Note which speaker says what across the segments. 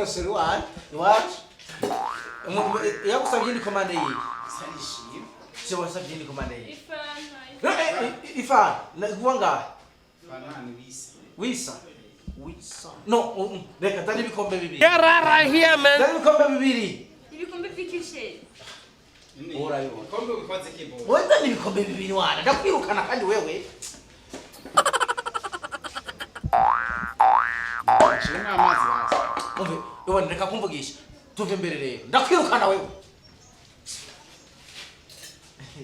Speaker 1: Restaurant iwacu iwacu. Yagusabye indi commande yihe?
Speaker 2: Sarishimye.
Speaker 1: Se wasabye indi commande yihe?
Speaker 3: Ifanta.
Speaker 1: Ifana kuwa ngahe?
Speaker 2: Fanta ni wisa.
Speaker 1: Wisa wisa no, reka zana ibikombe bibiri.
Speaker 4: Get out of here, man.
Speaker 1: Zana ibikombe bibiri.
Speaker 3: Ibikombe vy'ikisheri.
Speaker 1: Urabibona.
Speaker 2: Ibikombe ubikoze kibo.
Speaker 1: Wowe zana ibikombe bibiri wana, ndakwirukana kandi wewe.
Speaker 2: Shiremo amazi basi.
Speaker 1: Umve ubona, reka kumvugisha, tuve imbere rero, ndakwirukana wewe.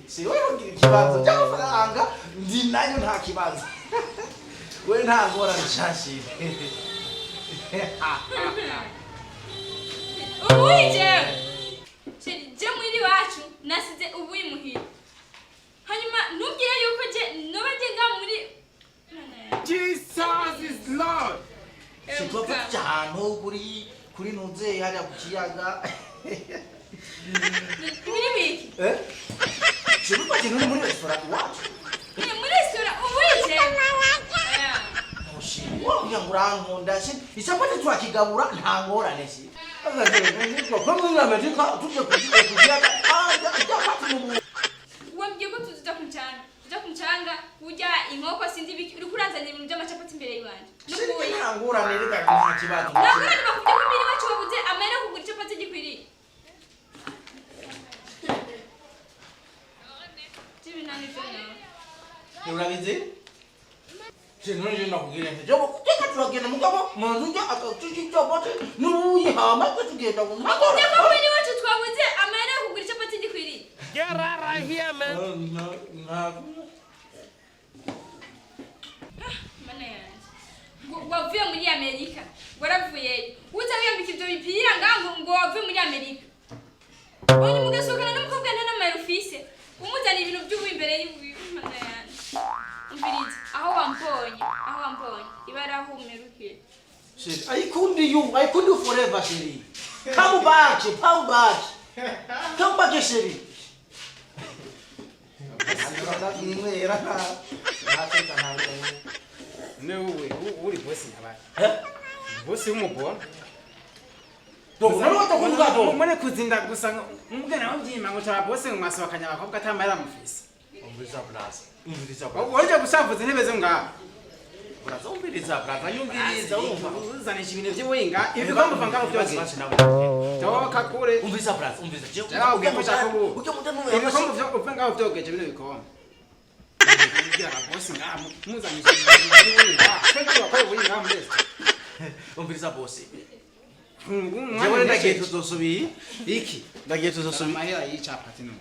Speaker 1: Si wewe ugira ikibazo cy'amafaranga, ndi nayo, nta kibazo, we nta ngorane nshashire.
Speaker 3: Ubuyi jewe. Chéri, je muhira iwacu nasize ubuyi muhira. Hanyuma ntubwire yuko je noba nje ngaha muri Mana yanjye.
Speaker 4: Jesus is Lord.
Speaker 1: Si tuba tujya ahantu kuri ntuze hariya ku kiyaga.
Speaker 3: Ibi ni biki?
Speaker 1: Eh, si kintu uri muri resitora iwacu.
Speaker 3: Eh, muri resitora ubuyi jewe.
Speaker 1: Mushiri wowe ngo urankunda si isapati turakigabura, nta ngorane, si ko muri Amerika tujye ku kiyaga cyapati mu
Speaker 3: Wambwiye ko tuza ku mucanga. Tuja ku mucanga kurya inkoko, sinzi ibiki. Uriko uranzanira ibintu by'amacapati imbere y'iwanje.
Speaker 1: Shiri,
Speaker 3: N'ubuyi.
Speaker 1: nta ngorane, reka, nta kibazo.
Speaker 3: Nagorane bakubwiye ko imbere iwacu babuze amahera yo kugura icapati gikwiriye. Jibi nta n'ivyo nawe.
Speaker 1: Urabizi sintu nje nakubwira nti jobo reka turagenda, mugabo mu nzu njya akacuci cyapati n'ubuyihama twe tugenda mu
Speaker 3: Bakubwiye ko imbere iwacu twabuze amahera yo kugura icapati gikwiriye.
Speaker 4: Get out of here, man.
Speaker 3: Mana yanjye. Ngo wavuye muri Amerika. Waravuyeyo. Uza wiyambika ivyo bipira ngaho ngo wavuye muri Amerika. Hanyuma ugasohokana n'umukobwa nta n'amahera ufise. Umuzanira ibintu by'ubu imbere y'ubu. Mana yanjye. Umviriza. Aho wambonye. Aho wambonye. Ibara aho umerukiye.
Speaker 1: Chérie, I couldn't you, I couldn't you forever, chérie. Come back, come back. Come back, chérie. Ninywera nta.
Speaker 2: Ne wowe uri boss nyabaye. Boss w'umugore.
Speaker 1: None watakuvuga do.
Speaker 2: Mune kuzinda gusa umugana wabyima ngo caba boss ngo mwasohokanye abakobwa atamahera mufise.
Speaker 1: Umviriza blaza. Umviriza blaza.
Speaker 2: Woje gusavuza intebe zo ngaha.
Speaker 1: Blaza, umviriza blaza, yumviriza urumva.
Speaker 2: Uzanisha ibintu by'ubuhinga ibikombe uva ngaho byose.
Speaker 1: Basi nawe.
Speaker 2: Toka kure.
Speaker 1: Umviriza blaza, umviriza. Je,
Speaker 2: Jarababwiye ko ushaka ubu.
Speaker 1: Ujya mutanu.
Speaker 2: Ibikombe vyo uva ngaho byogeje bino bikombe. Kugira aba boss ngaha muzanisha ibintu by'ubuhinga. Twebwe bakora ubuhinga muri resitora.
Speaker 1: Umviriza boss.
Speaker 2: Jewe
Speaker 1: Jewe ndagiye tuzosubira.
Speaker 2: Iki.
Speaker 1: Ndagiye tuzosubira.
Speaker 2: Amahera y'icapati none.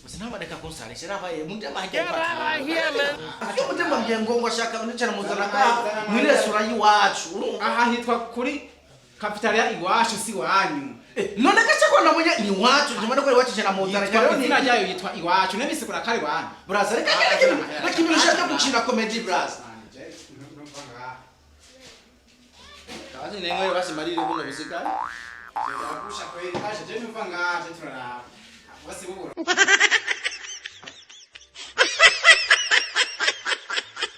Speaker 1: Gusa ntaboneka kunsarisha nabaye mundi amahirwe.
Speaker 4: Get out of here, man.
Speaker 1: Icyo mutima mbwiye ngo ashaka ndetse namuzana ngaha muri resitora y'iwacu, urumva?
Speaker 2: Aha hitwa kuri cafeteria iwacu, si iwanyu.
Speaker 1: None gace ko nabonye ni iwacu, nyuma no iwacu cyane muzana.
Speaker 2: Yitwa
Speaker 1: rero ni
Speaker 2: izina ryayo yitwa iwacu n'imisigura kari iwanyu.
Speaker 1: Braza, reka reka reka ibintu ushaka gukina comedy, braza. Kazi nengo basi marire buno bisigaye.
Speaker 2: Ndagusha kweli kaje je numva ngaje turaraba. Bose bubura.